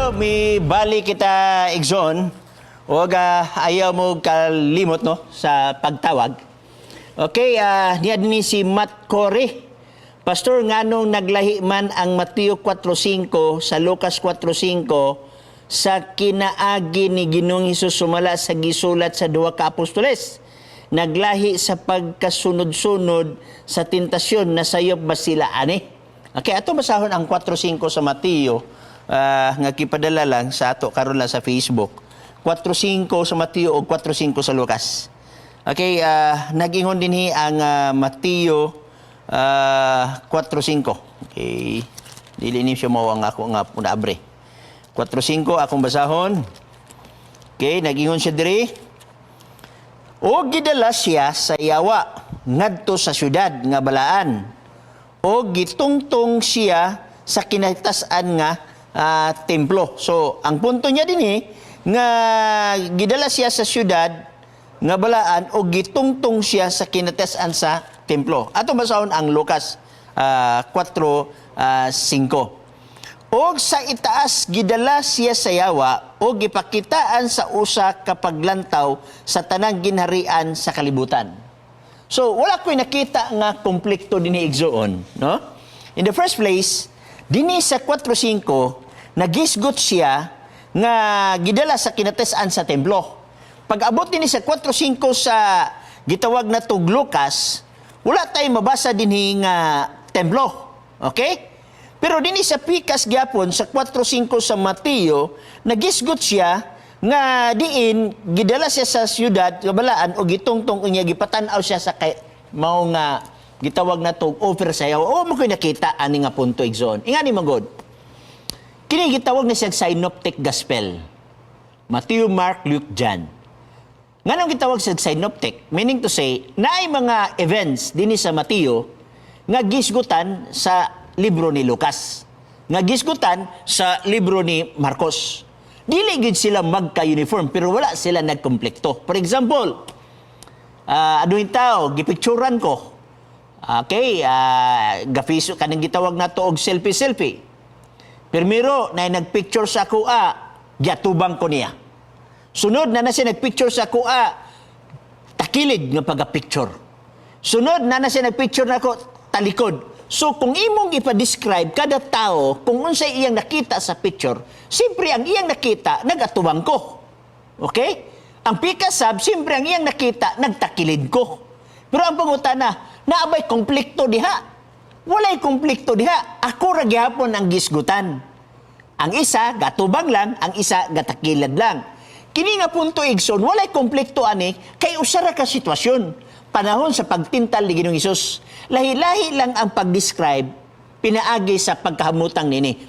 So, mi balik kita, igsoon. Huwag ayaw mo kalimot, no, sa pagtawag. Okay, niya ni si Matt Corey. "Pastor, nganong naglahi man ang Mateo 4.5 sa Lucas 4.5 sa kinaagi ni Ginoong Hesus sumala sa gisulat sa duha ka apostoles? Naglahi sa pagkasunod-sunod sa tentasyon, nasayop ba sila ani?" Okay, ato basahon ang 4.5 sa Mateo nga kipadala lang sa ato karon lang sa Facebook. 4.5 sa Mateo o 4.5 sa Lucas. Okay, nagingon dinhi ang Mateo 4.5. Okay. Dili ni siya mao ang ako nga abre. 4.5 akong basahon. Okay, nagingon siya diri. "O gidala siya sa yawa ngadto sa syudad nga balaan. O gitungtong siya sa kinatas-an nga templo." So, ang punto niya dinhi nga gidala siya sa syudad nga balaan o gitungtong siya sa kinatas-an sa templo. Ato basahon ang Lucas 4:5. "Og sa itaas gidala siya sa yawa o gipakitaan sa usa ka paglantaw sa tanang ginharian sa kalibutan." So wala ko'y nakita nga konflikto dinhi, igsoon, no? In the first place, dinhi sa 4:5 nagisgot siya nga gidala sa kinatas-an sa templo. Pag abot dinhi sa 4:5 sa gitawag na tug Lucas, wala tay mabasa dinhi nga templo. Okay? Pero dinhi sa pikas gyapon sa 4:5 sa Mateo, nagisgot siya nga diin gidala siya sa siyudad kabalaan o gitungtong niya, gipatan-aw siya sa kay mao nga gitawag na tog offer sa yawa. O mo ko'y nakita ani nga punto, igsoon. Ingani magod. Kini gitawag na siya synoptic gospel. Matthew, Mark, Luke, John. Nganong gitawag sa synoptic? Meaning to say, naay mga events dinhi sa Mateo nga gisgutan sa libro ni Lucas, nga gisgutan sa libro ni Marcos. Dili gid sila magka-uniform pero wala sila nagkonflikto. For example, aduhin tao, gipicturan ko. Okay, gafiso kanang gitawag nato og selfie-selfie. Primero, na nagpicture sa ako, giatubang ko niya. Sunod na na siya nagpicture sa ako, takilid nga pagka-picture. Sunod na na siya nagpicture na ako, talikod. So kung imong ipa-describe kada tao kung unsay iyang nakita sa picture, siyempre ang iyang nakita nagatubang ko. Okay? Ang pikasab, siyempre ang iyang nakita nagtakilid ko. Pero ang pangutana, naa bay konflikto diha? Walay konflikto diha. Ako ra gihapon ang gisgutan. Ang isa gatubang lang, ang isa gatakilad lang. Kini nga punto, igsoon, walay konflikto ani kay usa ra ka sitwasyon. Panahon sa pagtintal ni Ginoong Hesus. Lahi-lahi lang ang pag-describe pinaagi sa pagkahamutang nini.